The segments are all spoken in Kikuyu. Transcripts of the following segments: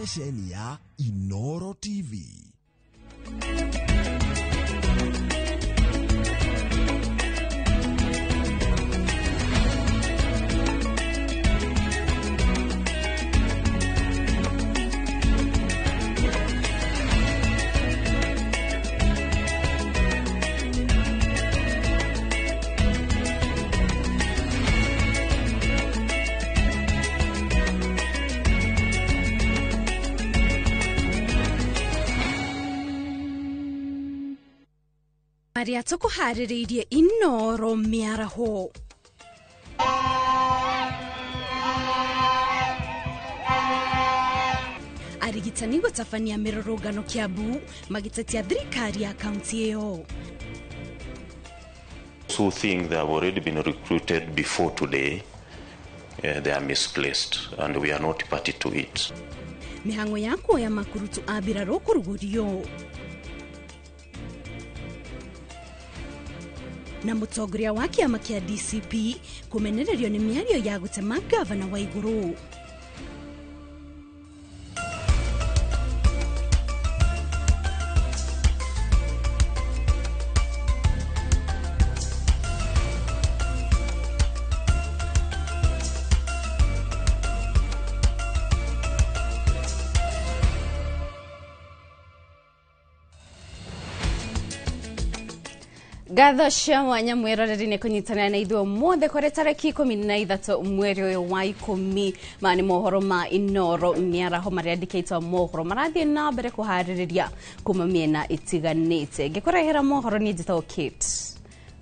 Ceceni ya Inoro TV. Maria tũkũharĩrĩirie Inoro mĩaraho. Arigitani gũtabania mĩrũrũngano Kiambu magĩtetia thirikari ya kaunti ĩyo. Who think they have already been recruited before today, they are misplaced and we are not party to it. Mĩhang'o ya kuoya makurutu a mbirarũ kũrugũrio. Na mũtongoria wa kĩama kĩa DCP kũmenererio nĩ mĩario ya gũtema gavana wa igũrũ. Ngatho cia mwanya mwĩroreri nĩ kũnyitanĩra na ithuĩ ũmũthĩ kũrĩ tarĩki 13 mweri ũyũ wa 10. Maya nĩ mohoro ma Inoro mĩaraho marĩa andĩkĩtwo mohoro marathiĩ na mbere kũharĩrĩria kuma mĩena ĩtiganĩte. Ngĩkũrehera mohoro niĩ njĩtagwo Kate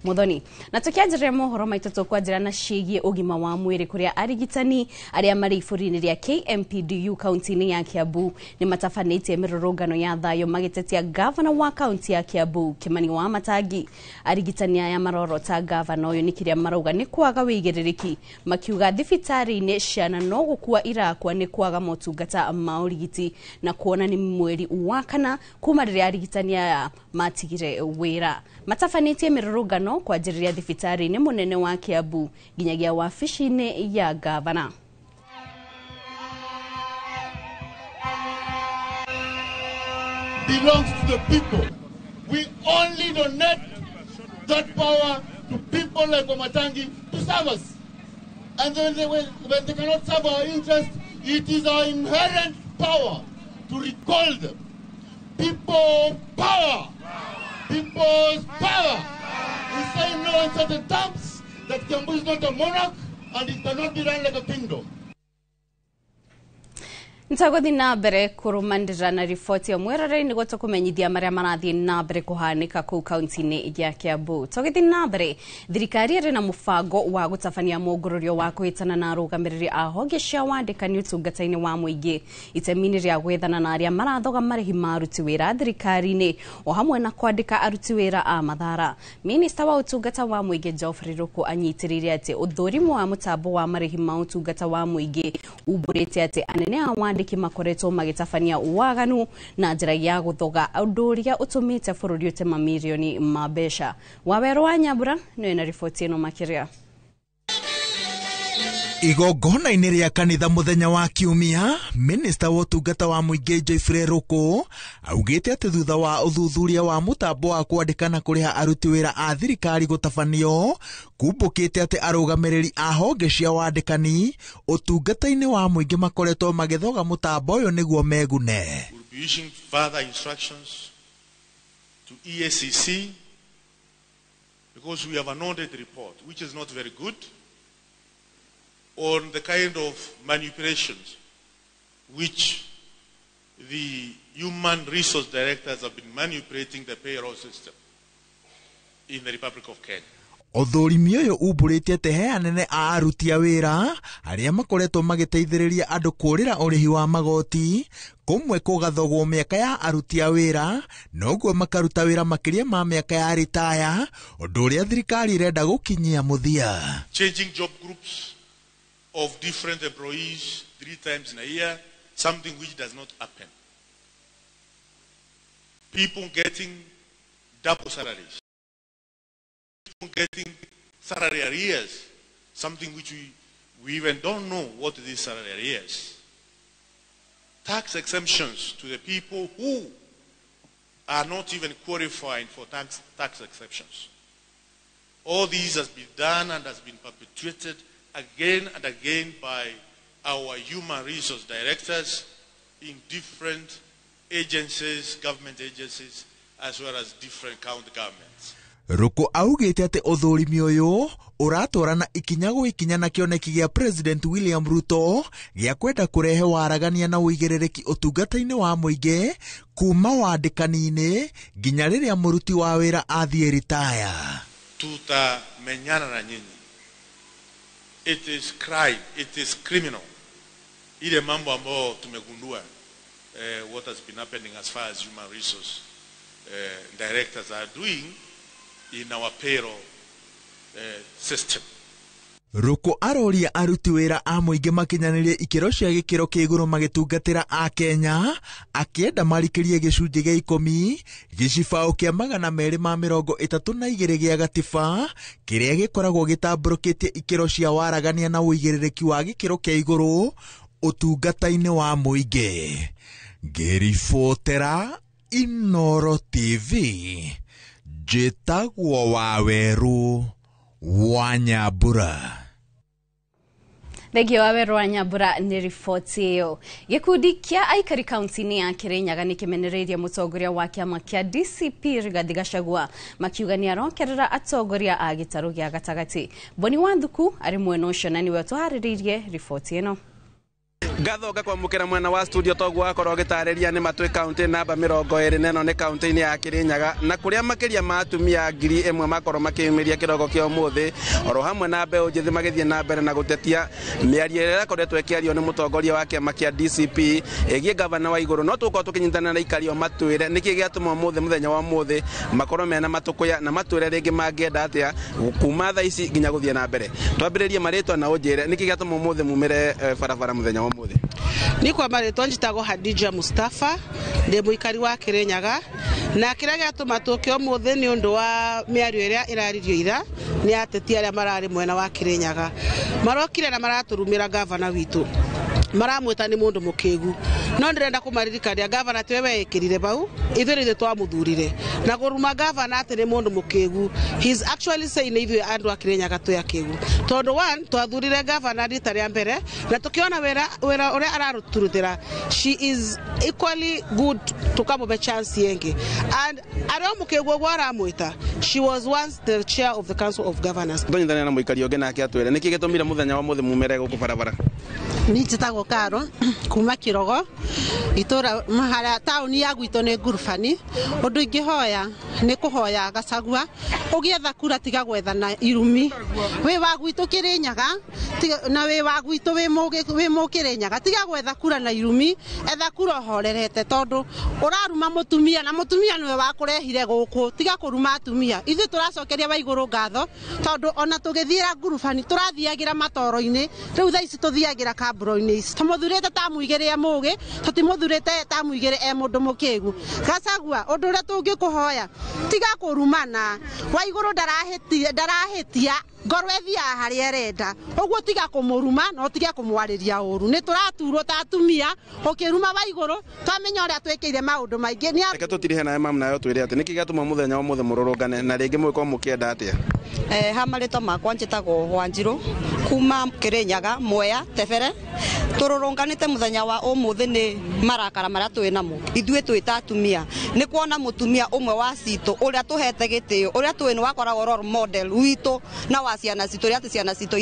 Muthoni. Na tukianjĩrĩria mohoro maitũ tũkwanjĩra na ciĩgiĩ ũgima wa mwĩrĩ kũrĩa arigitani arĩa marĩ ibũrũri-inĩ rĩa KMPDU kaunti-inĩ ya Kiambu nĩ matabanĩtie mĩrũrũngano ya thayũ magĩtetia gavana wa kaunti ya Kiambu Kimani wa Matangi. Arigitani aya marorota gavana ũyũ nĩ kĩrĩa marauga nĩ kwaga wĩigĩrĩrĩki, makiuga thibitarĩ-inĩ ciana no gũkua irakua nĩ kwaga motungata ma ũrigiti na kuona nĩ mweri wa kana kuma rĩrĩa arigitani aya matigire wĩra. Matabanĩtie mĩrũrũngano kwanjĩrĩria thibitarĩ-inĩ mũnene wa Kiambu nginyagia wabici-inĩ ya gavana. Belongs to the people. We only donate that power to people like Wamatangi to serve us. And when they cannot serve our interest, it is our inherent power to recall them. People power. People's power. We say no in certain terms that Kiambu is not a monarch and it cannot be run like a kingdom. Nitagũthiĩ na mbere kũrũmanĩrĩra na riboti ya mwĩroreri nĩguo tũkũmenyithia marĩa marathiĩ na mbere kũhanĩka kũu kaunti-inĩ ya Kiambu. Tũgĩthiĩ na mbere, thirikari ĩrĩ na mũbango wa gũtabania mũngũrũrio wa kũhĩtana na arũgamĩrĩri a honge cia wandĩkani ũtungata-inĩ wa mũingĩ itemi-inĩ rĩa gwethana na arĩa marathoga marĩhi ma aruti wĩra thirikari-inĩ o hamwe na kwandĩka aruti wĩra a mathara. Minista wa ũtungata wa mũingĩ Geoffrey Ruku anyitĩrĩire atĩ ũthũrimo wa mũtambo wa marĩhi ma ũtungata wa mũingĩ umbũrĩte atĩ anene a wandĩki makoretwo magĩtabania waganu na njĩra ya gũthoga ũndũ ũrĩa ũtũmĩte bũrũri ũte mamirioni ma mbeca. Wawerũ wa Nyambura nĩwe na riboti ĩno makĩria. Igongona-inĩ rĩa kanitha mũthenya wa kiumia, minista wa ũtungata wa mũingĩ Geoffrey Ruku augĩte atĩ thutha wa ũthuthuria wa mũtambo wa kwandĩka na kũrĩha aruti wĩra a thirikari gũtabanio kumbũkĩte atĩ arũgamĩrĩri a honge cia wandĩkani ũtungata-inĩ wa mũingĩ makoretwo magĩthoga mũtambo ũyũ nĩguo megune. We'll be issuing further instructions to EACC because we have an audit report which is not very good on the kind of manipulations which the human resource directors have been manipulating the payroll system in the Republic of Kenya. Ũthũrimi ũyũ umbũrĩte atĩ he anene a aruti a wĩra arĩa makoretwo magĩteithĩrĩria andũ kũũrĩra ũrĩhi wa magoti kũmwe kũgathogwo mĩaka ya aruti a wĩra noguo makaruta wĩra makĩria ma mĩaka ya ritaya, ũndũ ũrĩa thirikari ĩrenda gũkinyia mũthia. Changing job groups of different employees 3 times in a year, something which does not happen. People getting double salaries. People getting salary arrears, something which we even don't know what this salary arrears. tax exemptions to the people who are not even qualifying for tax exceptions. All these has been done and has been perpetuated again and again by our human resource directors in different agencies, government agencies, as well as different county governments. Ruku augĩte atĩ ũthũrimi ũyũ ũratwarana ikinya gwa ikinya na kĩoneki gĩa President William Ruto gĩa kwenda kũrehe waragania na ũigĩrĩrĩki ũtungata-inĩ wa mũingĩ kuma wandĩkani-inĩ nginya rĩrĩa mũruti wa wĩra athiĩ ritaya. Tutamenyana na nyinyi. It is crime, it is criminal. Ile mambo ambayo tumegundua what has been happening as far as human resource directors are doing in our payroll system. Ruku aroria aruti wĩra a mũingĩ makinyanĩrie ikĩro cia gĩkĩro kĩa igũrũ magĩtungatĩra a Kenya, akĩenda marikĩrie gĩcunjĩ gĩa 10 gĩcibaũ kĩa 232 gĩa gatiba kĩrĩa gĩkoragwo gĩtambũrũkĩtie ikĩro cia waragania na ũigĩrĩrĩki wa gĩkĩro kĩa igũrũ ũtungata-inĩ wa mũingĩ. Ngĩribotera Inooro TV, njĩtagwo Waweru wa Nyambura. Thengio Waweru wa Nyambura nĩ riboti ĩyo. Gĩkundi kĩa aikari kaunti-inĩ ya Kirinyaga nĩ kĩmenereirie mũtongoria wa kĩama kĩa DCP Rigathi Gachagua makiuga nĩ arokerera atongoria a gĩtarũ gĩa gatagatĩ. Boni Wanthuku arĩ mwena ũcio na nĩwe ũtũharĩrĩirie riboti ĩno. Ngatho ngakwamũkĩra mwena wa studio toguo wakorwo ũgĩtarĩria nĩ matwĩ kaunti namba 24 nĩ kaunti-inĩ ya Kirinyaga na kũrĩa makĩria ma atumia 1000 makorwo makĩyumĩria kĩroko kĩa ũmũthĩ oro hamwe na mbeũ njĩthĩ magĩthiĩ na mbere na gũtetia mĩario ĩrĩa ĩrakoretwo ĩkĩario nĩ mũtongoria wa kĩama kĩa DCP ĩgiĩ gavana wa igũrũ. No tũgũkorwo tũkĩnyitanĩra na aikari o matwĩre nĩkĩ gĩatũma ũmũthĩ mũthenya wa ũmũthĩ makorwo mena matũkũya na matwĩre rĩngĩ mangĩenda atĩa kuma thaa ici nginya gũthiĩ na mbere. Twambĩrĩrie marĩtwa na ũnjĩre nĩkĩ gĩatũma ũmũthĩ mumĩre barabara mũthenya wa ũmũthĩ. Ni kwa marĩtwa njĩtagwo Hadija Mustafa, ndĩ mũikari wa Kirinyaga, na kĩrĩa gĩatũma tũke ũmũthĩ nĩ ũndũ wa mĩario ĩrĩa ĩraririo ira nĩ ateti arĩa mararĩ mwena wa Kirinyaga. Marokire na maratũrumĩra gavana witũ, maramwĩta nĩ mũndũ mũkĩgu, no ndĩrenda kũmaririkania gavana tiwe weĩkĩrire bau, ithuĩ nĩ ithuĩ twamũthurire, na kũruma gavana atĩ nĩ mũndũ mũkĩgu, he is actually saying nĩ ithuĩ andũ a Kirinyaga twĩ akĩgu, tondũ one twathurire gavana rita rĩa mbere na tũkĩona wĩra ũrĩa ararũturutĩra, she is equally good tũkamũhe chance yengĩ, and arĩ o mũkĩgu ũguo aramwĩta, she was once the chair of the council of governors. Tũnyitanĩre na mũikari ũngĩ nake atwĩre nĩkĩ gĩtũmire mũthenya wa ũmũthĩ mumĩre gũkũ barabara. Ni njĩtagwo Karo kuma Kirogo itũra harĩa taũni ya gwitũ nĩ Ngurubani. Ũndũ ingĩhoya nĩ kũhoya Gachagua ũgĩetha kura tiga gwethana irumi, wĩ wa gwitũ Kirinyaga na wĩ wa gwitũ wĩ Mũkĩrĩnyaga, tiga gwetha kura na irumi, etha kura ũhorerete, tondũ ũraruma mũtumia na mũtumia nĩwe wakũrehire gũkũ, tiga kũruma atumia. Ithuĩ tũracokeria Waigũrũ ngatho tondũ ona tũgĩthiĩra Ngurubani tũrathiagĩra matoro-inĩ, rĩu thaa ici tũthiagĩra kamburo-inĩ ici. Tũmũthurĩte ta mũigĩrĩ e mũgĩ, tũtimũthurĩte ta mũigĩrĩ e mũndũ mũkĩgu. Gachagua, ũndũ ũrĩa tũngĩkũhoya tiga kũrumana, Waigũrũ ndarahĩtia, ngoro ĩthiaga harĩa ĩrenda, ũguo tiga kũmũruma na ũtige kũmwarĩria ũru. Nĩ tũraturwo ta atumia ũkĩruma Waigũrũ twamenya ũrĩa twĩkĩire maũndũ maingĩ. Reke tũtirihe nawe mamu nawe ũtwĩre atĩ nĩkĩ gĩatũma mũthenya wa ũmũthĩ mũrũrũngane na rĩngĩ mũgĩkorwo mũkĩenda atĩa. Ha marĩtwa makwa njĩtagwo Wanjirũ kuma Kirinyaga Mwea Tebere. Tũrũrũnganĩte mũthenya wa ũmũthĩ nĩ marakara marĩa twĩ namo ithuĩ twĩ ta atumia, nĩ kuona mũtumia ũmwe wa citũ ũrĩa tũhete gĩtĩo, ũrĩa tũĩ nĩ wakoragwo role model witũ na wa ciana citũ, ũrĩa atĩ ciana citũ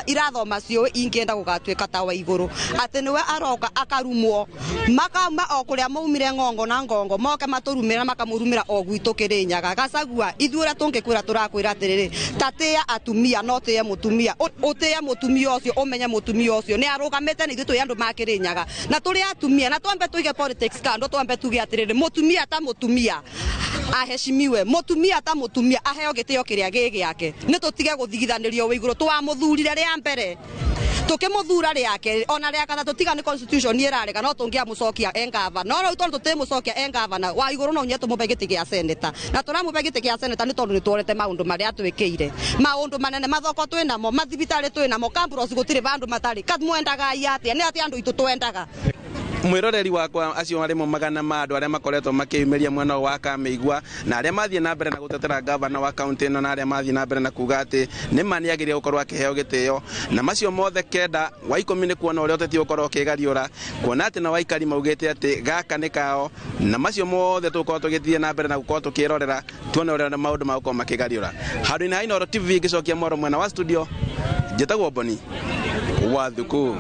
irathoma ciũĩ ingĩenda gũgatuĩka ta Waigũrũ, atĩ nĩwe aroka akarumwo, makauma o kũrĩa maumire ng'ongo na ngongo, moke matũrumĩra makamũrumĩra o gwitũ Kirinyaga. Gachagua, ithuĩ ũrĩa tũngĩkwĩra tũrakwĩra atĩrĩrĩ, ta tĩĩa atumia no tĩe mũtumia, ũtĩe mũtumia ũcio, ũmenye mũtumia ũcio nĩ arũgamĩte na ithuĩ twĩ andũ ma Kirinyaga na tũrĩ atumia, na twambe tũige politics kando, twambe tuge atĩrĩrĩ, mũtumia ta mũtumia aheshimiwe, mũtumia ta mũtumia aheo gĩtĩo kĩrĩa gĩ gĩake, nĩ tũtige gũthigithanĩrio Waigũrũ. Twamũthurire rĩa mbere tũkĩmũthura rĩake ona rĩa gatatũ, tiga nĩ constitution ĩrarega no tũngĩamũcokia e gavana, no rĩu tondũ tũtĩmũcokia e gavana Waigũrũ no nginya tũmũhe gĩtĩ gĩa seneta, na tũramũhe gĩtĩ gĩa seneta nĩ tondũ nĩ tuonete maũndũ marĩa twĩkĩire, maũndũ manene, mathoko twĩ namo, mathibitarĩ twĩ namo, campus gũtirĩ vandũ matarĩ. Mwendaga atĩa? Nĩ atĩa andũ aitũ twendaga? Mwiroreri wakwa, acio arimo magana ma andu aria makoretwo makiyumiria mwena wa Kamĩigua na aria mathiĩ na mbere na gutetera gavana wa kaunti ĩno, na aria mathiĩ na mbere na kuga atĩ nĩ ma nĩagĩrĩire gũkorwo akĩheo gĩtĩo, na macio mothe kenda wa 10 nĩ kuona ũrĩa ũteti ũkorwo ũkĩgariũra, kuona atĩ na aikari maugĩte atĩ gaka nĩ kao, na macio mothe tũgũkorwo tũgĩthiĩ na mbere na gũkorwo tũkĩrorera tuone ũrĩa maũndũ magũkorwo makĩgariũra. Handũ-inĩ ha Inooro TV ngĩcokia mwaro mwena wa studio, njĩtagwo Boni wa Thuku.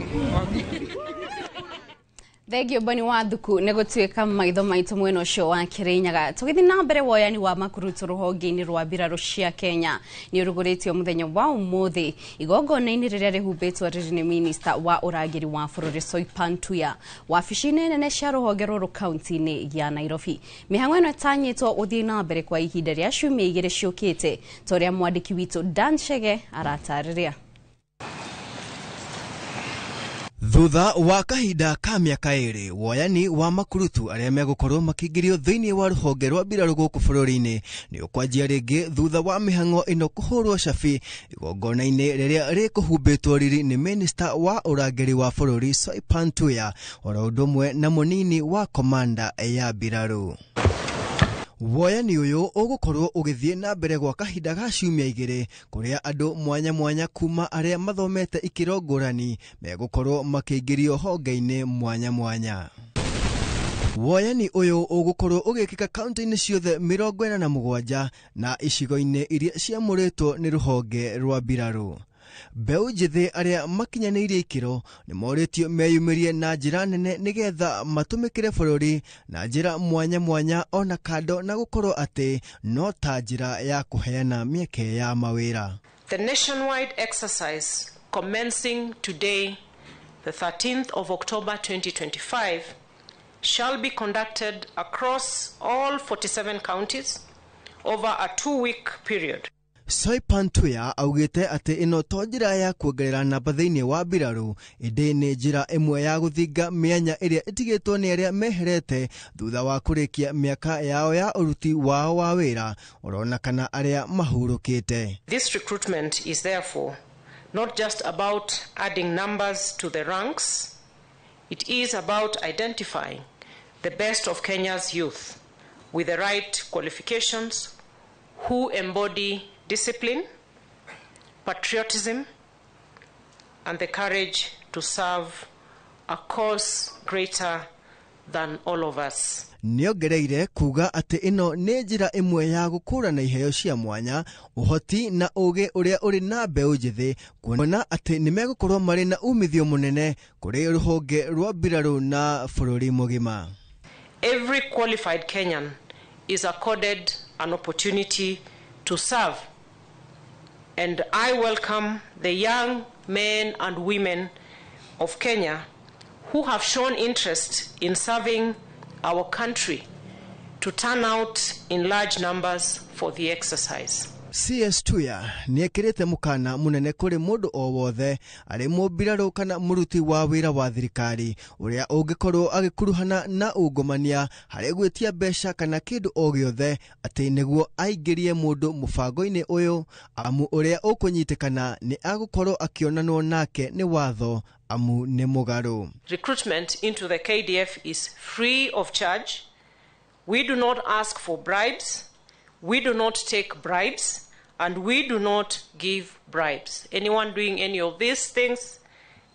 Thengio Boni wa Thuku nĩ gũtuĩka maitho maitũ mwena ũcio wa Kĩrĩnyaga. Tũgĩthiĩ na mbere, woyani wa makurutu rũhonge-inĩ rwa mbirarũ cia Kenya nĩ ũrugũrĩtio mũthenya wa ũmũthĩ igongona-inĩ rĩrĩa rĩhumbĩtwo rĩrĩ nĩ minista wa ũrangĩri wa bũrũri Soipan Tuya wabici-inĩ nene cia rũhonge rũrũ kaunti-inĩ ya Nairobi. Mĩhang'o ĩno ĩtanyĩtwo gũthiĩ na mbere kwa ihinda rĩa ciumia 2 ciũkĩte, ta ũrĩa mwandĩki witũ Dan Chege aratarĩria. Thutha wa kahinda ka mĩaka 2, woyani wa makurutu arĩa megũkorwo makĩingĩrio thĩinĩ wa rũhonge rwa mbirarũ gũkũ bũrũri-inĩ nĩ ũkwanjia rĩngĩ thutha wa mĩhang'o ĩno kũhũrwo cabi igongona-inĩ rĩrĩa rĩkũhumbĩtwo riri nĩ minista wa ũrangĩri wa bũrũri Soipan Tuya, oro ũndũ ũmwe na mũnini wa komanda ya mbirarũ. Woyani ũyũ ũgũkorwo ũgĩthiĩ na mbere gwa kahinda ga ciumia 2, kũrĩa andũ mwanya mwanya kuma arĩa mathomete ikĩro ngũrani megũkorwo makĩingĩrio honge-inĩ mwanya mwanya. Woyani ũyũ ũgũkorwo ũgĩkĩka kaunti-inĩ ciothe 47 na icigo-inĩ iria ciamũrĩtwo nĩ rũhonge rwa mbirarũ. Mbeũ njĩthĩ arĩa makinyanĩirie ikĩro nĩ morĩtio meyumĩrie na njĩra nene nĩgetha matũmĩkĩre bũrũri na njĩra mwanya mwanya, ona kando na gũkorwo atĩ no ta njĩra ya kũheana mĩeke ya mawĩra. The nationwide exercise commencing today, the 13th of October 2025, shall be conducted across all 47 counties over a 2-week period. Soipan Tuya augĩte atĩ ĩno to njĩra ya kuongerera namba thĩinĩ wa mbirarũ, ĩndĩ nĩ njĩra ĩmwe ya gũthinga mĩanya ĩrĩa ĩtigĩtwo nĩ arĩa meherete thutha wa kũrĩkia mĩaka yao ya ũruti wao wa wĩra, orona kana arĩa mahurũkĩte. This recruitment is therefore not just about adding numbers to the ranks, it is about identifying the best of Kenya's youth with the right qualifications who embody discipline, patriotism, and the courage to serve a cause greater than all of us. Nĩongereire kuga atĩ ĩno nĩ njĩra ĩmwe ya gũkũrana iheo cia mwanya, ũhoti na ũgĩ ũrĩa ũrĩ na mbeũ njĩthĩ, kuona atĩ nĩmegũkorwo marĩ na umithio mũnene kũrĩ rũhonge rwa mbirarũ na bũrũri mũgima. Every qualified Kenyan is accorded an opportunity to serve, and I welcome the young men and women of Kenya who have shown interest in serving our country to turn out in large numbers for the exercise. CS Tuya nĩekĩrĩte mũkana mũnene kũrĩ mũndũ o wothe arĩ mũmbirarũ kana mũruti wa wĩra wa thirikari ũrĩa ũngĩkorwo agĩkuruhana na ungumania harĩ gwĩtia mbeca kana kĩndũ o gĩothe atĩ nĩguo aingĩrie mũndũ mũbango-inĩ ũyũ, amu ũrĩa ũkũnyitĩkana nĩ agũkorwo akĩonanwo nake nĩ watho amu nĩ mũgarũ. Recruitment into the KDF is free of charge. We do not ask for bribes. We do not take bribes. And we do not give bribes. Anyone doing any of these things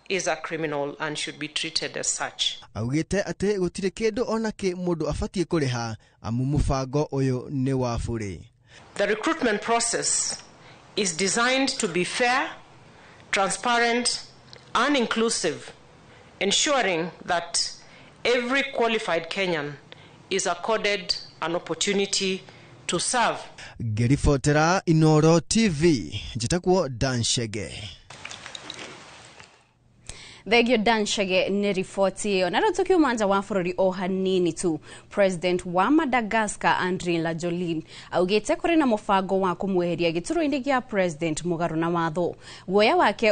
is a criminal and should be treated as such. Augĩte atĩ gũtirĩ kĩndũ ona kĩ mũndũ abatiĩ kũrĩha amu mũbango ũyũ nĩ wa bũrĩ. The recruitment process is designed to be fair, transparent, and inclusive, ensuring that every qualified Kenyan is accorded an opportunity to serve. Ngĩribotera Inooro TV, njĩtagwo Dan Chege. Thengio Dan Chege nĩ riboti ĩyo. Na rĩu tũkiuma nja wa bũrũri o hanini tu, President wa Madagascar Andry Rajoelina augĩte kũrĩ na mũbango wa kũmweheria gĩturwa-inĩ gĩa president mũgarũ na watho. Guoya wake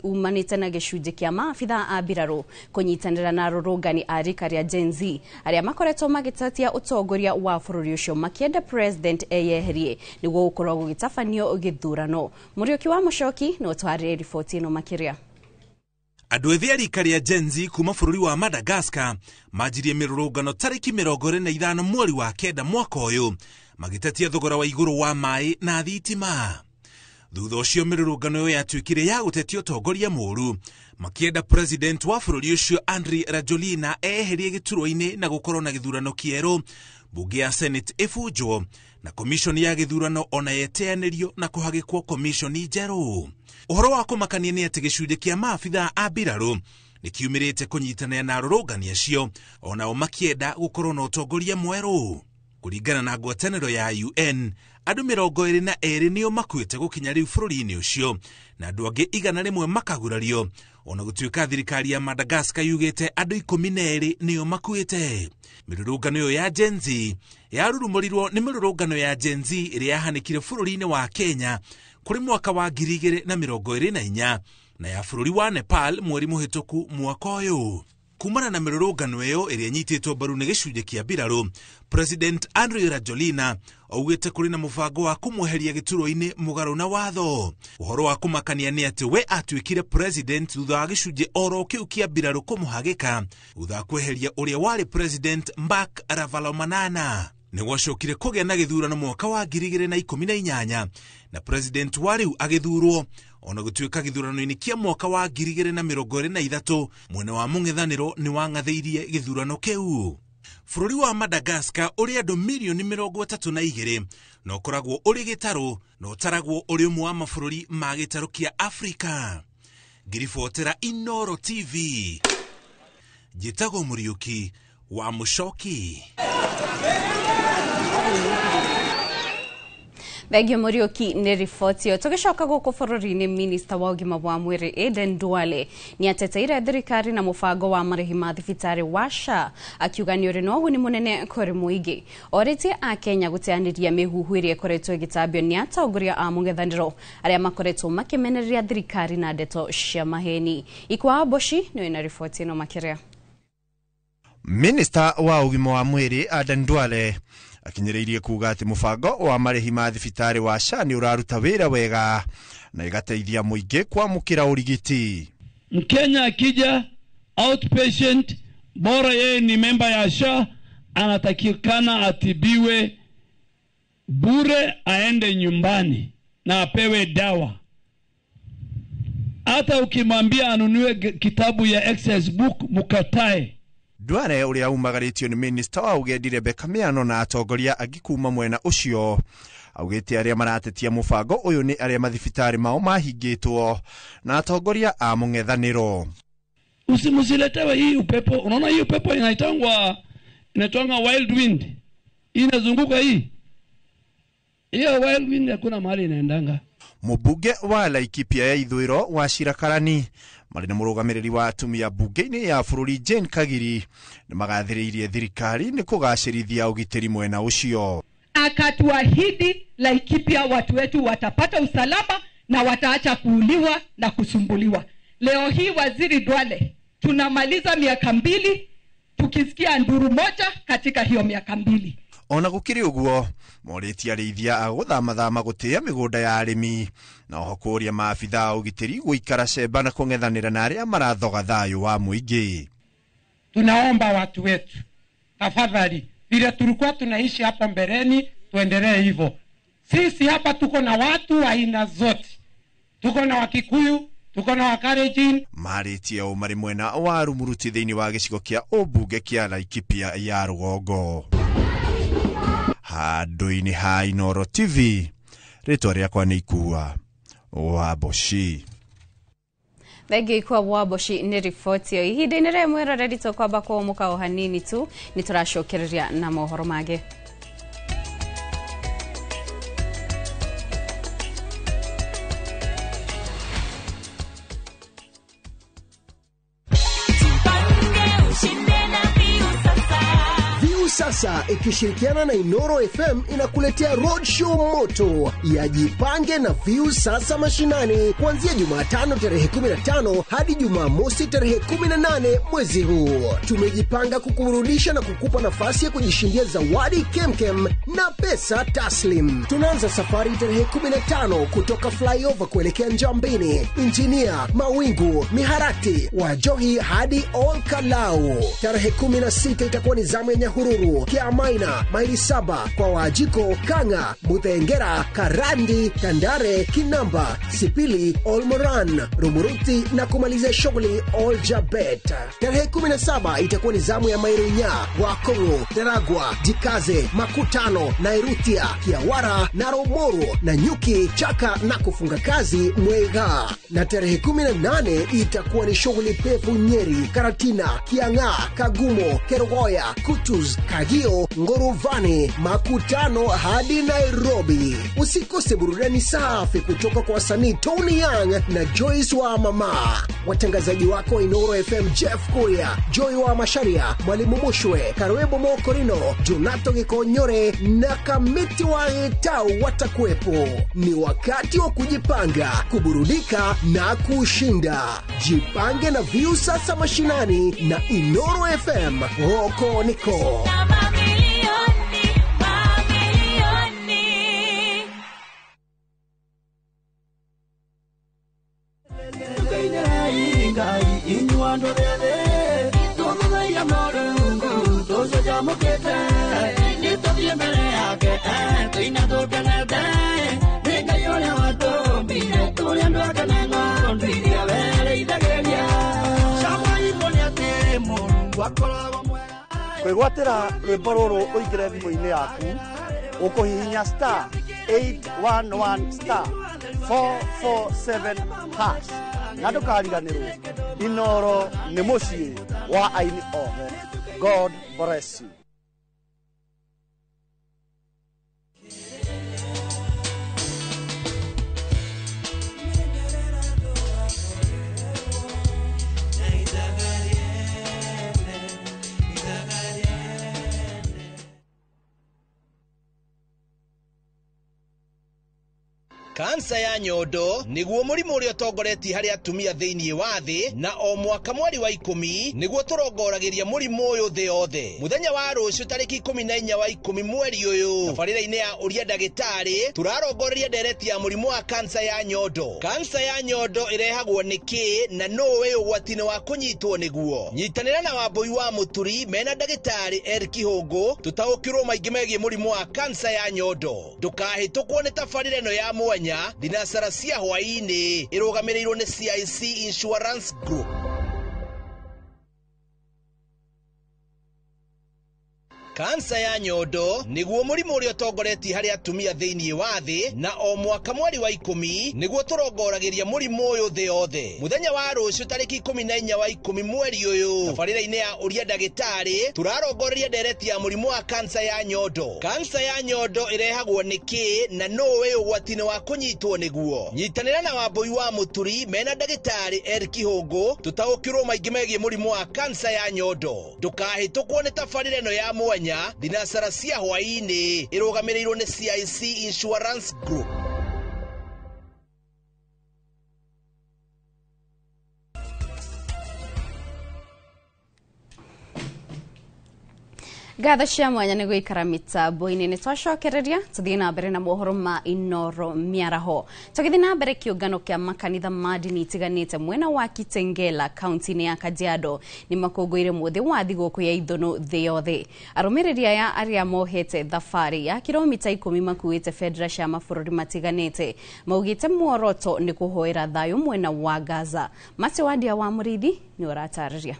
umanĩte na gĩcunjĩ kĩa maabitha a mbirarũ kũnyitanĩra na arũrũngani a rika rĩa Gen Z arĩa makoretwo magĩtetia ũtongoria wa bũrũri ũcio makĩenda president eyeherie nĩguo gũkorwo gũgĩtabanio gĩthurano. Mũriũki wa Mũcoki no twarĩrie riboti ĩno makĩria. Andũ ethĩ a rika rĩa Gen Z kuma bũrũri wa Madagascar manjirie mĩrũrũngano tarĩki 25 mweri wa 9 mwaka ũyũ, magĩtetia thogora wa igũrũ wa maĩ na thitima. Thutha ũcio mĩrũrũngano ĩyo yatuĩkire ya gũtetia ũtongoria mũũru, makĩenda president wa bũrũri ũcio Andry Rajoelina eherie gĩturwa-inĩ na gũkorwo na gĩthurano kĩerũ, mbunge ya Senate ĩbunjwo na komishoni ya gĩthurano ona yeteanĩrio na kũhagĩkwo komishoni njerũ. Ũhoro wa kũmakania nĩ atĩ gĩcunjĩ kĩa maabithaa a mbirarũ nĩ kiumĩrĩte kũnyitanĩra na arũrũngani acio, onao makĩenda gũkorwo na ũtongoria mwerũ. Kũringana na ngwatanĩro ya UN, andũ 22 nĩo makuĩte gũkinya rĩu bũrũri-inĩ ũcio na andũ angĩ 100 makagurario, ona gũtuĩka thirikari ya Madagascar yugĩte andũ 12 nĩo makuĩte. Mĩrũrũngano ĩyo ya Gen Z yarurumũrirwo nĩ mĩrũrũngano ya Gen Z ĩrĩa yahanĩkire bũrũri-inĩ wa Kenya kũrĩ mwaka wa 2024 na ya bũrũri wa Nepal mweri mũhĩtũku mwaka ũyũ. Kumana na mĩrũrũngano ĩyo ĩrĩa ĩnyitĩtwo mbaru nĩ gĩcunjĩ kĩa mbirarũ, President Andry Rajoelina augĩte kũrĩ na mũbango wa kũmweheria gĩturwa-inĩ mũgarũ na watho. Ũhoro wa kũmakania nĩ atĩ we atuĩkire president thutha wa gĩcunjĩ oro kĩu kĩa mbirarũ kũmũhagĩka thutha wa kweheria ũrĩa warĩ President Marc Ravalomanana. Nĩ gwacokire kũgĩa na gĩthurano mwaka wa 2018 na president wa rĩu agĩthurwo, ona gũtuĩka gĩthurano-inĩ kĩa mwaka wa 2023 mwena wa mũng'ethanĩro nĩ wang'athĩirie gĩthurano kĩu. Bũrũri wa Madagascar ũrĩ andũ mirioni 32 na ũkoragwo ũrĩ gĩtarũ na ũtaragwo ũrĩ ũmwe wa mabũrũri ma gĩtarũ kĩa Afrika. Ngiribotera Inooro TV, njĩtagwo Mũriũki wa Mũcoki. Thengio Mũriũki nĩ riboti ĩyo. Tũgĩcoka gũkũ bũrũri-inĩ, minista wa ũgima wa mwĩrĩ Aden Duale nĩ ateteire thirikari na mũbango wa marĩhi ma thibitarĩ wa SHA, akiuga nĩ ũrĩ na ũguni mũnene kũrĩ mũingĩ. Orĩtie Akenya gũteanĩria mĩhuhu ĩrĩa ĩkoretwo ĩgĩtambio nĩ atongoria a mũng'ethanĩro arĩa makoretwo makĩmenereria thirikari na ndeto cia maheni. Ikwa Mboci nĩwe na riboti ĩno makĩria. Minista wa ũgima wa mwĩrĩ Aden Duale akinyĩrĩirie kuga atĩ mũbango wa marĩhi ma thibitarĩ wa SHA nĩ ũraruta wĩra wega na ĩgateithia mũingĩ kwamũkĩra ũrigiti. Mkenya akija outpatient, bora yeye ni memba ya SHA, anatakikana atibiwe bure, aende nyumbani na apewe dawa. Hata ukimwambia anunue kitabu ya exercise book, mukatae. Duale ũrĩa umagarĩtio nĩ minista wa ũgendi Rebecca Miano na atongoria angĩ kuma mwena ũcio augĩte arĩa maratetia mũbango ũyũ nĩ arĩa mathibitarĩ mao mahingĩtwo na atongoria a mũng'ethanĩro. Usimusiletewe hii upepo. Unaona hii upepo inaitangwa wild wind, inazunguka hii. Hiyo wild wind hakuna mahali inaendanga. Mũmbunge wa Laikipia ya ithũĩro Wachira Karani marĩ na mũrũgamĩrĩri wa atumia mbunge-inĩ ya bũrũri Jane Kagiri nĩ magathĩrĩirie thirikari nĩ kũgacĩrithia ũgitĩri mwena ũcio. Akatuahidi Laikipia watu wetu watapata usalama na wataacha kuuliwa na kusumbuliwa. Leo hii Waziri Duale, tunamaliza miaka 2 tukisikia nduru moja katika hiyo miaka 2. Ona gũkĩrĩ ũguo morĩtie arĩithia a gũthamathama gũtĩĩa mĩgũnda ya arĩmi na oho kũũria maabithaa a ũgitĩri gũikara cemba na kũng'ethanĩra na arĩa marathoga thayũ wa mũingĩ. Tunaomba watu wetu tafadhali, vile tulikuwa tunaishi hapo mbeleni tuendelee hivyo. Sisi hapa tuko na watu aina zote, tuko na Wakikuyu, tuko na Wakalenjin. Marĩtie o marĩ mwena wa Rumuruti thĩinĩ wa gĩcigo kĩa ũmbunge kĩa Laikipia ya rũgongo. Handũ-inĩ ha Inooro TV, rĩtwa rĩakwa nĩ Ikua wa Mboci. Thengio Ikua wa Mboci nĩ riboti ĩyo. Ihinda-inĩ rĩrĩ mwĩroreri tũkwamba kũhũmũka o hanini tu, nĩ tũracokereria na mohoro mangĩ. Viusasa ikishirikiana na Inoro FM inakuletea roadshow moto ya Jipange na Viusasa mashinani kuanzia Jumatano tarehe 15 hadi Jumamosi tarehe 18 mwezi huu. Tumejipanga kukuburudisha na kukupa nafasi ya kujishindia zawadi kemkem na pesa taslim. Tunaanza safari tarehe 15 kutoka flyover kuelekea Njambini, Injinia, Mawingu, Miharati, Wajohi hadi Olkalau. Tarehe 16 itakuwa ni zamu ya Nyahururu, Kiamaina, maili 7 kwa Wajiko, Kanga, Muthengera, Karandi, Tandare, Kinamba, Sipili, Olmoran, Rumuruti na kumalizia shughuli Oljabet. Tarehe 17 itakuwa ni zamu ya Mairunya, Wakongo, Teragwa, Jikaze, Makutano, Nairutia, Kiawara na Romoro na Nyuki, Chaka na kufunga kazi Mwega. Na tarehe 18 itakuwa ni shughuli pevu Nyeri, Karatina, Kiang'aa, Kagumo, Kerogoya, Kutus, Kagio, Ngoruvani, Makutano hadi Nairobi. Usikose burudani safi kutoka kwa wasanii Tony Young na Joyce wa Mama. Watangazaji wako Inoro FM Jeff Kuria, Joy wa Masharia, Mwalimu Mushwe, Karwebo Mokorino, Jonato Gikonyore na Kamiti wa Etau watakuwepo. Ni wakati wa kujipanga, kuburudika na kushinda. Jipange na Viusasa mashinani na Inoro FM. Hoko niko. Kwĩgwatĩra rwĩmbo rũrũ ũingĩre thimũ-inĩ yaku ũkũhihinya star 811 star 447 hash na ndũkariganĩrwo Inoro nĩ mũciĩ wa aini othe. God bless you. Kansa ya nyondo niguo mũrimũ ũrĩa ũtongoretie harĩ atumia thĩinĩ wa thĩ, na o mwaka mweri wa 10 niguo tũrongoragĩria mũrimũ ũyũ thĩ yothe. Mũthenya wa rũciũ tarĩki 14 wa 10 mweri ũyũ, tabarĩra-inĩ ya Ũria Ndagĩtarĩ tũrarongoreria ndereti ya mũrimũ wa kansa ya nyondo. Kansa ya nyondo ĩrehagwo nĩ kĩ na nũũ wĩ ũgwati-inĩ wa kũnyitwo nĩguo? Nyitanĩra na Wambũi wa Mũturi mena ndagĩtarĩ Eric Kihũngũ tũtaũkĩrwo maingĩ megiĩ mũrimũ wa kansa ya nyondo. Ndũkahĩtũkwo nĩ tabarĩra ĩno ya mwanya thinacara cia hwaĩ-inĩ ĩrũgamĩrĩirwo nĩ CIC Insurance Group. Kansa ya nyondo niguo mũrimũ ũrĩa ũtongoretie harĩ atumia thĩinĩ wa thĩ, na o mwaka mweri wa 10 niguo tũrongoragĩria mũrimũ ũyũ thĩ yothe. Mũthenya wa rũciũ tarĩki 14 wa 10 mweri ũyũ, tabarĩra-inĩ ya Ũria Ndagĩtarĩ tũrarongoreria ndereti ya mũrimũ wa kansa ya nyondo. Kansa ya nyondo ĩrehagwo nĩ kĩ na nũũ wĩ ũgwati-inĩ wa kũnyitwo nĩguo? Nyitanĩra na Wambũi wa Mũturi mena ndagĩtarĩ Eric Kihũngũ tũtaũkĩrwo maingĩ megiĩ mũrimũ wa kansa ya nyondo. Ndũkahĩtũkwo nĩ tabarĩra ĩno ya mwanya thinacara cia hwaĩ-inĩ ĩrũgamĩrĩirwo nĩ CIC Insurance Group. Ngatho cia mwanya nĩ gũikara mĩtambo-inĩ. Nĩ twacokereria tũthiĩ na mbere na mohoro ma Inoro mĩaraho. Tũgĩthiĩ na mbere, kĩũngano kĩa makanitha ma ndini itiganĩte mwena wa Kitengela kaunti-inĩ ya Kajiado nĩ makũngũĩire mũthĩ wa thigũkũ ya ithũnũ thĩ yothe. Arũmĩrĩri aya arĩa mohete thabarĩ ya kilomita 10 makuĩte bendera cia mabũrũri matiganĩte maugĩte muoroto nĩ kũhoera thayũ mwena wa Gaza. Matthew Wandia wa Mũrĩithi nĩ ũratarĩria.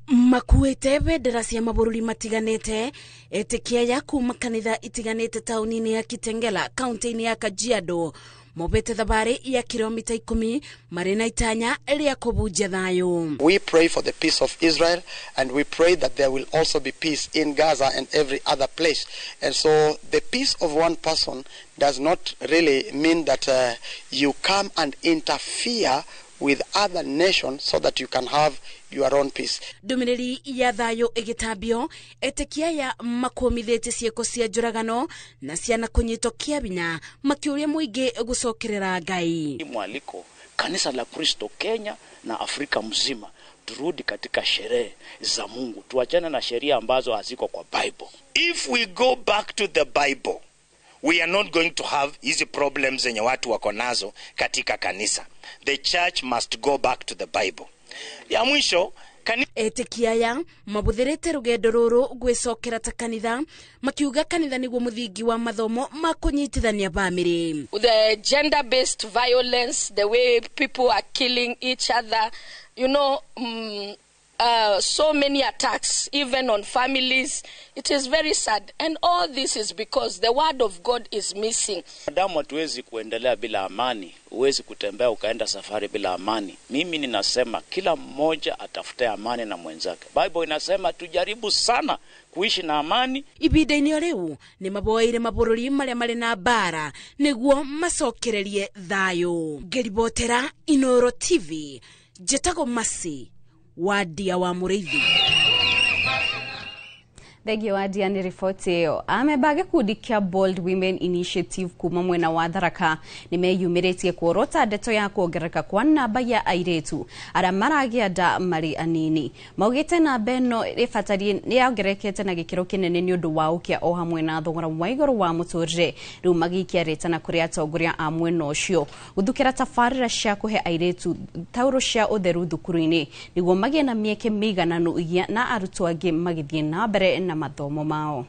Makuĩte bendera cia mabũrũri matiganĩte etĩkia ya kuma kanitha itiganĩte taũni-inĩ ya Kitengela kaunti-inĩ ya Kajiado mobete thabarĩ ya kilomita 10 marĩ na itanya rĩa kũbunjia thayũ. We pray for the peace of Israel, and we pray that there will also be peace in Gaza and every other place. And so the peace of one person does not really mean that you come and interfere with other nations so that you can have your own peace. Ndũmĩrĩri ya thayũ ĩgĩtambio etĩkia aya makũmithĩtie ciĩko cia njũragano na ciana kũnyitwo kĩa binya makĩũria mũingĩ gũcokerera Ngai. Mwaliko kanisa la Kristo Kenya na Afrika mzima, turudi katika sherehe za Mungu, tuachane na sheria ambazo haziko kwa Bible. If we go back to the Bible, we are not going to have hizi problems zenye watu wako nazo katika kanisa. The church must go back to the Bible. Ya mwisho, Etĩkia aya mabũthĩrĩte rũgendo rũrũ gwĩcokera ta kanitha makiuga kanitha nĩguo mũthingi wa mathomo ma kũnyitithania bamĩrĩ. The gender-based violence, the way people are killing each other, so many attacks, even on families. It is very sad. And all this is because the word of God is missing. Damu, hatuwezi kuendelea bila amani. Huwezi kutembea ukaenda safari bila amani. Mimi ninasema kila mmoja atafute amani na mwenzake. Bible inasema tujaribu sana kuishi na amani. Ibinda-inĩ o rĩu nĩ maboeire mabũrũri marĩa marĩ na mbara nĩguo macokererie thayũ. Ngĩribotera Inoro TV, njĩtagwo Masi Wadia wa Mũrĩithi. Thengio Wadia nĩ riboti ĩyo. Amemba gĩkundi kĩa Bold Women Initiative kuma mwena wa Tharaka nĩ meyumĩrĩtie kuorota ndeto ya kuongerereka kwa namba ya airĩtu arĩa maragĩa nda marĩ anini. Maugĩte namba ĩno ĩbatarie nĩ yongererekete na gĩkĩro kĩnene nĩ ũndũ wa ũkĩa o hamwe na thogora wa igũrũ wa mũtũrĩre. Rĩu magĩikia rĩtana kũrĩ atongoria a mwena ũcio gũthukĩra tabarĩra cia kũhe airĩtu taurũ cia ũtheru thukuru-inĩ nĩguo magĩe na mĩeke mĩigananu na arutwo angĩ magĩthiĩ na mbere na mathomo mao.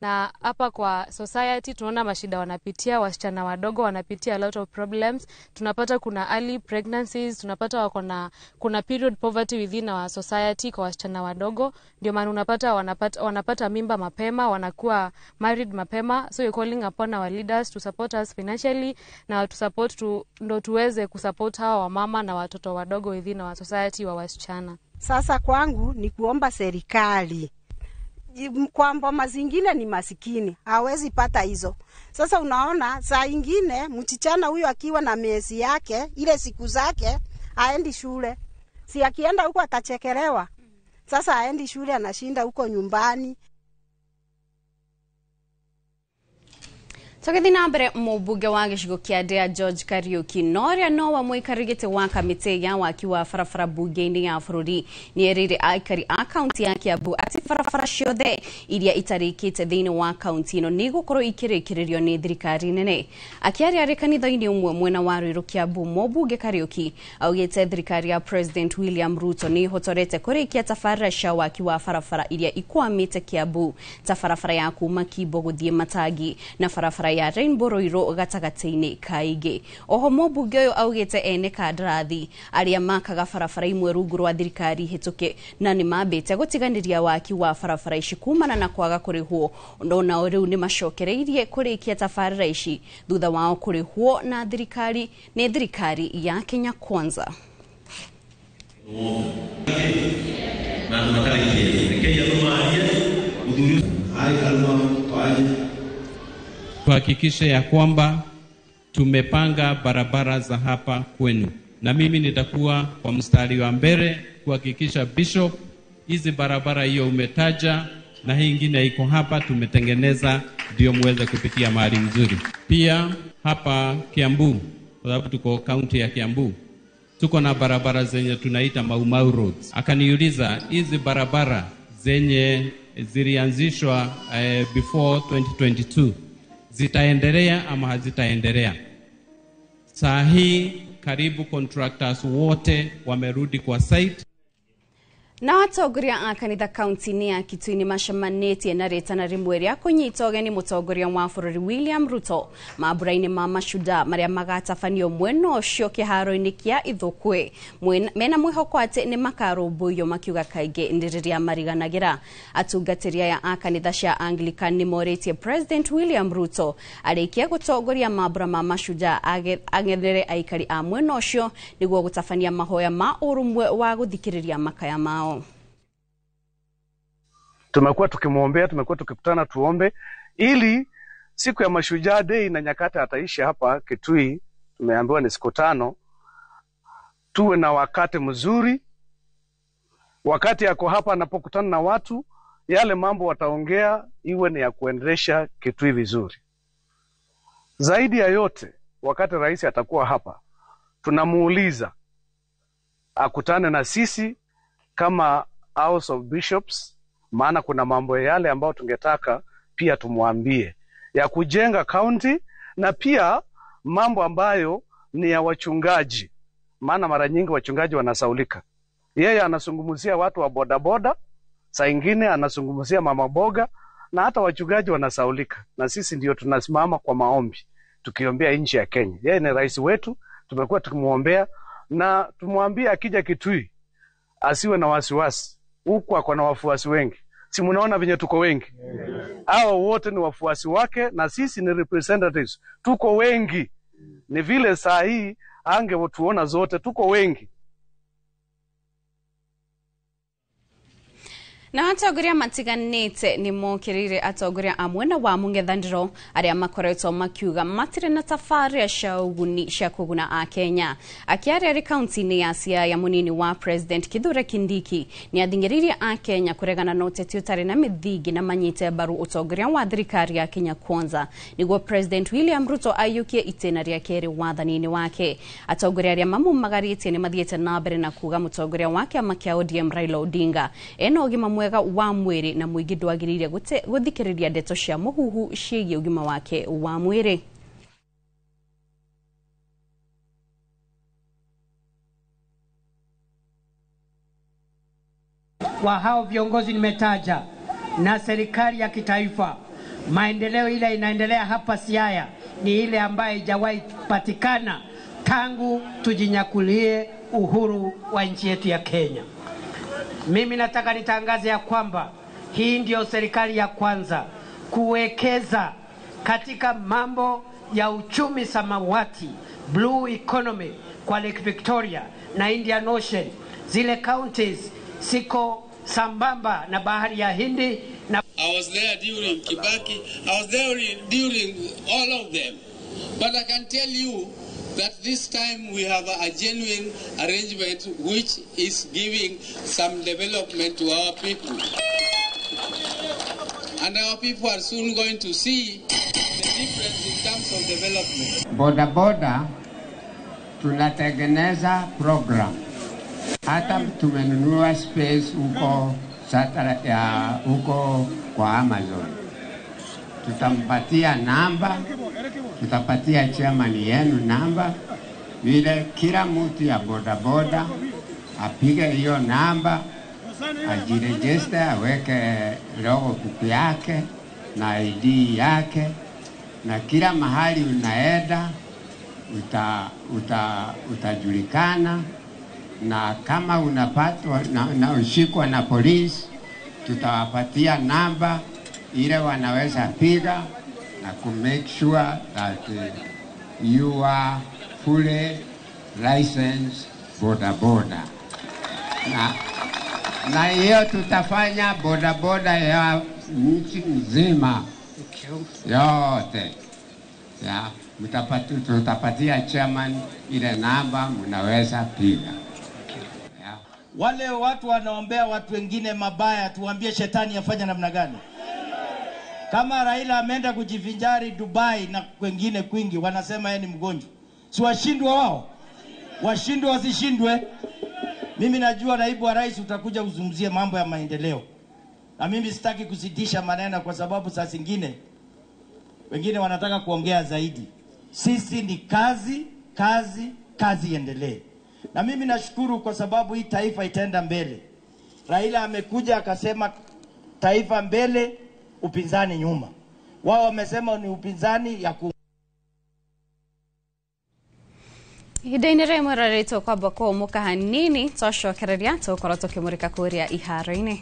Na hapa kwa society tunaona mashida wanapitia, wasichana wadogo wanapitia a lot of problems. Tunapata kuna early pregnancies, tunapata wako na kuna period poverty within our society kwa wasichana wadogo. Ndio maana unapata wanapata mimba mapema, wanakuwa married mapema. So we're calling upon our leaders to support us financially na to support to ndo tuweze kusupport hawa wamama na watoto wadogo within our society wa wasichana. Sasa kwangu ni kuomba serikali kwa mboma zingine ni masikini, hawezi pata hizo. Sasa unaona saa ingine mchichana huyo akiwa na miezi yake, ile siku zake, haendi shule. Si akienda huko atachekelewa. Sasa haendi shule, anashinda huko nyumbani. Tũgĩthiĩ na mbere, mũmbunge wa gĩcigo kĩa Ndĩa George Kariuki na ũrĩa no wa mũikarĩri gĩtĩ wa kamĩtĩ ya waki wa barabara mbunge-inĩ ya bũrũri nĩ erĩire aikari a kaunti ya Kiambu atĩ barabara ciothe iria itarĩkĩte thĩinĩ wa kaunti ĩno nĩ igũkorwo ikĩrĩkĩrĩrio nĩ thirikari nene. Akĩaria arĩ kanitha-inĩ ũmwe mwena wa Ruiru Kiambu, mũmbunge Kariuki augĩte thirikari ya President William Ruto nĩ ĩhotorete kũrĩkia tabarĩra cia waki wa barabara iria ikwamĩte Kiambu ta barabara ya kuma Kimbo gũthiĩ Matangi na barabara ya Rainbow Ruiru gatagatĩ-inĩ kaingĩ. Oho mũmbunge ũyũ augĩte ene kandarathi arĩa makaga barabara imwe rungu rwa thirikari hĩtũke na nĩ mambĩte gũtiganĩria waki wa barabara ici kumana na kwaga kũrĩhwo, no nao rĩu nĩ macokereirie kũrĩkia tabarĩra ici thutha wao kũrĩhwo na thirikari nĩ thirikari ya Kenya Kwanza. Tuhakikishe ya kwamba tumepanga barabara za hapa kwenu, na mimi nitakuwa kwa mstari wa mbele kuhakikisha Bishop, hizi barabara hiyo umetaja na hii ingine iko hapa tumetengeneza, ndio muweze kupitia mahali mzuri. Pia hapa Kiambu, kwa sababu tuko kaunti ya Kiambu, tuko na barabara zenye tunaita Mau Mau roads. Akaniuliza hizi barabara zenye zilianzishwa before 2022 zitaendelea ama hazitaendelea. Saa hii karibu contractors wote wamerudi kwa site. Na atongoria a kanitha kaunti-inĩ ya Kitui nĩ macemanĩtie na rĩtana rĩmwe rĩa kũnyita ũgeni mũtongoria wa bũrũri William Ruto mambura-inĩ ma Mashuda marĩa magatabanio mwena ũcio kĩharo-inĩ kĩa Ithũkwĩ. Mena mwĩhoko atĩ nĩ makarũmbũiyo makiuga kaingĩ nĩ rĩrĩa mariganagĩra. Atungatĩri aya a kanitha cia Anglican nĩ morĩtie President William Ruto arĩkie gũtongoria mambura ma Mashuda ang'ethere aikari a mwena ũcio nĩguo gũtabania mahoya ma ũrũmwe wa gũthikĩrĩria makaya mao. Tumekuwa tukimwombea, tumekuwa tukikutana tuombe ili Siku ya Mashujaa Day na nyakati ataishi hapa Kitui, tumeambiwa ni siku 5. Tuwe na wakati mzuri. Wakati yako hapa anapokutana na watu, yale mambo wataongea iwe ni ya kuendelesha Kitui vizuri. Zaidi ya yote, wakati rais atakuwa hapa, tunamuuliza akutane na sisi kama House of Bishops, maana kuna mambo yale ambayo tungetaka pia tumwambie ya kujenga county na pia mambo ambayo ni ya wachungaji, maana mara nyingi wachungaji wanasaulika. Yeye anazungumzia watu wa bodaboda, saa ingine anazungumzia mama boga, na hata wachungaji wanasaulika, na sisi ndio tunasimama kwa maombi tukiombea nchi ya Kenya. Yeye ni rais wetu, tumekuwa tukimuombea na tumwambie akija Kitui asiwe na wasiwasi. Huku ako na wafuasi wengi, si mnaona venye tuko wengi? Hawa wote ni wafuasi wake na sisi ni representatives, tuko wengi. Ni vile saa hii angetuona zote, tuko wengi. Na atongoria matiganĩte nĩ mokĩrĩire atongoria a mwena wa mũng'ethanĩro arĩa makoretwo makiuga matirĩ na tabarĩra cia ũguni cia kũguna Akenya. Akĩaria arĩ kaunti-inĩ ya Siaya, mũnini wa President Kithure Kindiki nĩ athing'ĩrĩirie Akenya kũregana na ũteti ũtarĩ na mĩthingi na manyite mbaru ũtongoria wa thirikari ya Kenya Kwanza nĩguo President William Ruto aiyũkie itĩna rĩa kerĩ wathani-inĩ wake. Atongoria arĩa mamumagarĩtie nĩ mathiĩte na mbere na kuga mũtongoria wa kĩama kĩa ODM Raila Odinga ena ũgima mwega wa mwĩrĩ na mũingĩ ndwagĩrĩire gũthikĩrĩria ndeto cia mũhuhu ciĩgiĩ ũgima wake wa mwĩrĩ. Kwa hao viongozi nimetaja na serikali ya kitaifa, maendeleo ile inaendelea hapa Siaya ni ile ambayo haijawahi patikana tangu tujinyakulie uhuru wa nchi yetu ya Kenya. Mimi nataka nitangaze ya kwamba hii ndio serikali ya kwanza kuwekeza katika mambo ya uchumi samawati, blue economy, kwa Lake Victoria na Indian Ocean. Zile counties siko sambamba na bahari ya Hindi na I was there during Kibaki, I was there during all of them. But I can tell you that this time we have a genuine arrangement which is giving some development to our people. And our people are soon going to see the difference in terms of development. Boda boda tunatengeneza program. Hata tumenunua space huko huko kwa Amazon. Tutampatia namba, tutapatia chairman yenu namba, vile kila mtu ya boda boda apige hiyo namba, ajiregister, aweke logo kuku yake na ID yake, na kila mahali unaenda utajulikana, na kama unapatwa na ushikwa na polisi, tutawapatia namba ile wanaweza piga na ku make sure that you are fully licensed boda boda. Na hiyo tutafanya boda boda ya nchi nzima yote. Ya, tutapatia chairman ile namba mnaweza piga. Wale watu wanaombea watu wengine mabaya, tuambie shetani afanye namna gani? Kama Raila ameenda kujivinjari Dubai na kwengine kwingi, wanasema yeye ni mgonjwa. Si washindwe wao? Washindwe wasishindwe? Mimi najua naibu wa rais utakuja uzungumzie mambo ya maendeleo. Na mimi sitaki kuzidisha maneno kwa sababu saa zingine wengine wanataka kuongea zaidi. Sisi ni kazi, kazi, kazi iendelee. Na mimi nashukuru kwa sababu hii taifa itaenda mbele. Raila amekuja akasema taifa mbele, upinzani nyuma. Wao wamesema ni upinzani ya ku Ihinda-inĩ rĩmwe rĩrĩ tũkwamba kũũmũka hanini twacokereria tũgũkorwo tũkĩmũrĩka kũrĩa iharo-inĩ.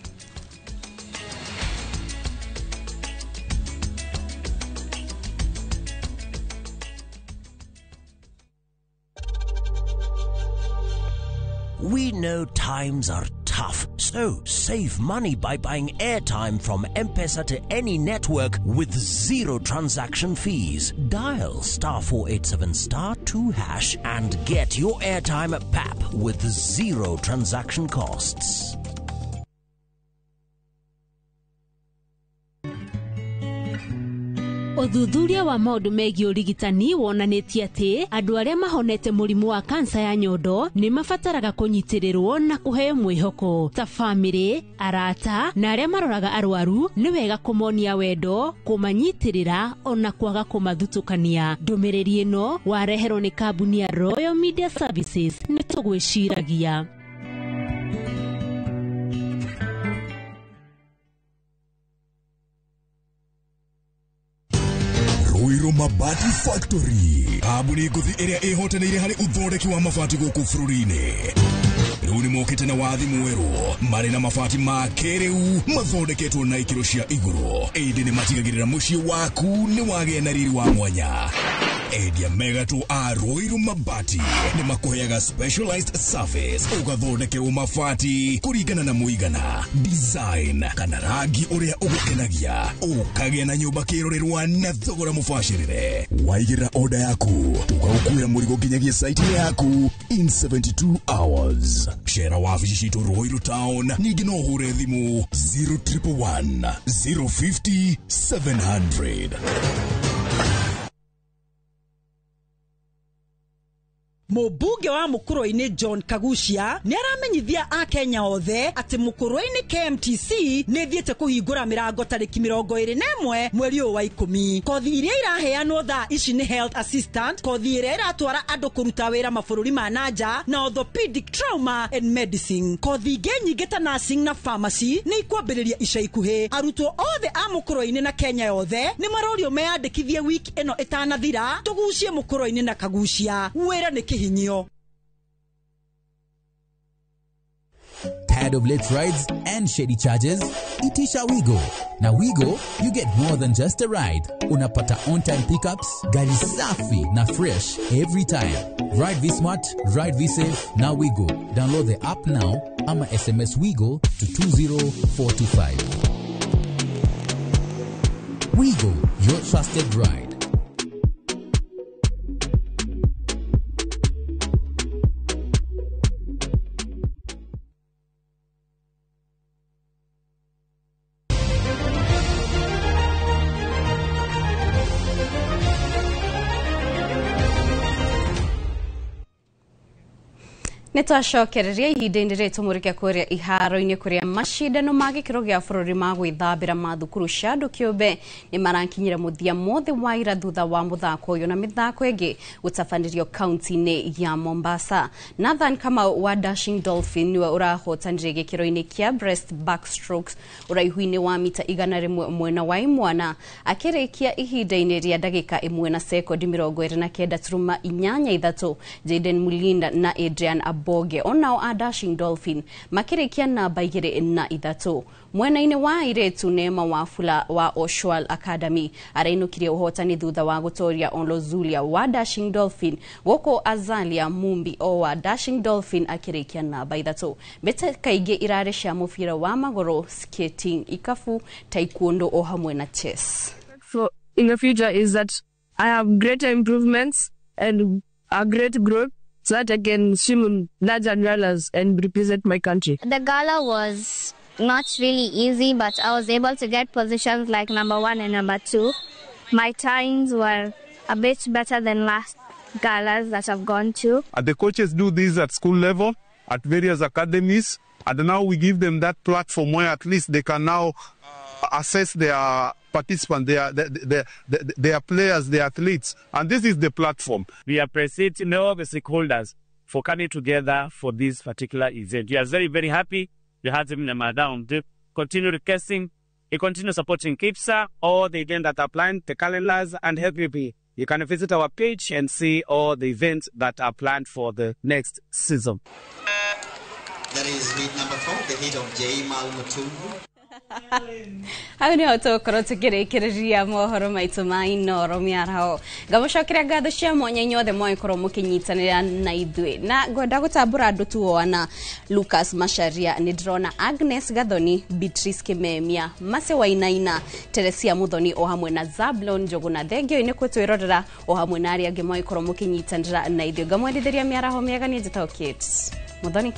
We know times are tough. So save money by buying airtime from M-Pesa to any network with zero transaction fees. Dial star 487 star 2 hash and get your airtime at PAP with zero transaction costs. Ũthuthuria wa maũndũ megiĩ ũrigitani wonanĩtie atĩ andũ arĩa mahonete mũrimũ wa kansa ya nyondo nĩ mabataraga kũnyitĩrĩrwo na kũheo mwĩhoko ta bamĩrĩ, arata na arĩa maroraga arwaru. Nĩ wega kũmonia wendo, kũmanyitĩrĩra ona kwaga kũmathutũkania. Ndũmĩrĩri ĩno wareherwo nĩ kambuni ya Royal Media Services. Nĩ tũgwĩciragia. Ruiru Mabati Factory, kambuni ngũthi ĩrĩa ĩhotanĩire harĩ ũthondeki wa mabati gũkũ bũrũri-inĩ. Rĩu nĩ mokĩte na wathi mwerũ marĩ na mabati ma kĩrĩu mathondeketwo na ikĩro cia igũrũ, ĩndĩ nĩ matigagĩrĩra mũciĩ waku nĩ wagĩa na riri wa mwanya. Endia megatũ a Ruiru Mabati nĩ makũheaga specialized service, ũgathondekerwo mabati kũringana na mũigana, design kana rangi ũrĩa ũgũkenagia, ũkagĩa na nyũmba kĩrorerwa na thogora mũbacĩrĩre. Waigĩrĩra order yaku tũgagũkuĩra mũrigo nginyagia site yaku in 72 hours. Cera wabici citũ Ruiru Town, ningĩ no ũhũre thimũ 0111 050 700. Mũmbunge wa Mũkũrwe-inĩ John Kagucia nĩ aramenyithia akenya othe atĩ Mũkũrwe-inĩ KMTC nĩ ĩthiĩte kũhingũra mĩrango tarĩki 21 mweri ũyũ wa 10. Kothi iria iraheanwo thaa ici nĩ health assistant, kothi ĩrĩa ĩratwara andũ kũruta wĩra mabũrũri ma nanja, na orthopedic trauma and medicine. Kothi ingĩ nyingĩ ta nursing na pharmacy nĩ ikwambĩrĩria ica ikuhĩ. Arutwo othe a Mũkũrwe-inĩ na Kenya yothe nĩ marorio meyandĩkithie wiki ĩno ĩtanathira, tũgucie Mũkũrwe-inĩ na Kagucia. Wĩra nĩ kĩhinyio. Tired of late rides and shady charges? Itisha Wigo. Na Wigo, you get more than just a ride. Unapata on-time pickups, gari safi na fresh every time. Ride V-Smart, ride V-Safe, na Wigo. Download the app now ama SMS Wigo to 20425. Wigo, your trusted ride. Nĩ twacokereria ihinda-inĩ rĩrĩ tũmũrĩke kũrĩa iharo-inĩ kũrĩa macindano ma gĩkĩro gĩa bũrũri ma gwĩthambĩra ma thukuru cia andũ kĩũmbe nĩ marakinyire mũthia mothe wa ira thutha wa mũthako ũyũ na mĩthako ĩngĩ gũtabanĩrio kaunti-inĩ ya Mombasa. Nathan Kamau wa Dashing Dolphin nĩwe ũrahotanire gĩkĩro-inĩ kĩa breast backstrokes ũraihu-inĩ wa mita 100 mwena wa imwana, akĩrĩkia ihinda-inĩ rĩa ndagĩka 1 na sekondi 29.83. Jaden Mulinda na Adrian Aboge onao a Dashing Dolphin makĩrĩkia namba 2 na 3. Mwena-inĩ wa airĩtu, Neema Wafula wa Oshwal Academy arainũkirie ũhotani thutha wa gũtoria Olozulia wa Dashing Dolphin, gũkũ Azalia Mumbi o wa Dashing Dolphin akĩrĩkia namba 3. Mbĩtĩka ingĩ irarĩ cia mũbira wa magũrũ, skating, ikabu, taekwondo o hamwe na chess. For in the future is that I have greater improvements and a great growth, so that I can swim in large umbrellas and represent my country. The gala was not really easy, but I was able to get positions like number 1 and number 2. My times were a bit better than last galas that I've gone to. The coaches do this at school level, at various academies, and now we give them that platform where at least they can now assess their participants, their players, their athletes, and this is the platform. We appreciate all the stakeholders for coming together for this particular event. We are very, very happy. We have them down. Continue requesting, continue supporting KIPSA, all the events that are planned, the calendars, and help you be. You can visit our page and see all the events that are planned for the next season. That is lead number 4, the heat of Jaimal Mutungu. Hau nĩho tũgũkorwo tũkĩrĩkĩrĩria mohoro maitũ ma Inoro mĩaraho. Ngamũcokeria ngatho cia mwanya inyuothe mwagĩkorwo mũkĩnyitanĩra na ithuĩ, na ngwenda gũtambũra andũ tuona Lucas Macharia, nĩ ndĩrona Agnes Gathoni, Beatrice Kimemia, Mase Wainaina, Teresia Muthoni o hamwe na Zablon Njũgũna. Thengio inĩ kwĩtwĩrorera o hamwe na arĩa angĩ mwagĩkorwo mũkĩnyitanĩra na ithuĩ. Ngamwendithĩria mĩaraho mĩega. Niĩ njĩtagwo Kate Muthoni.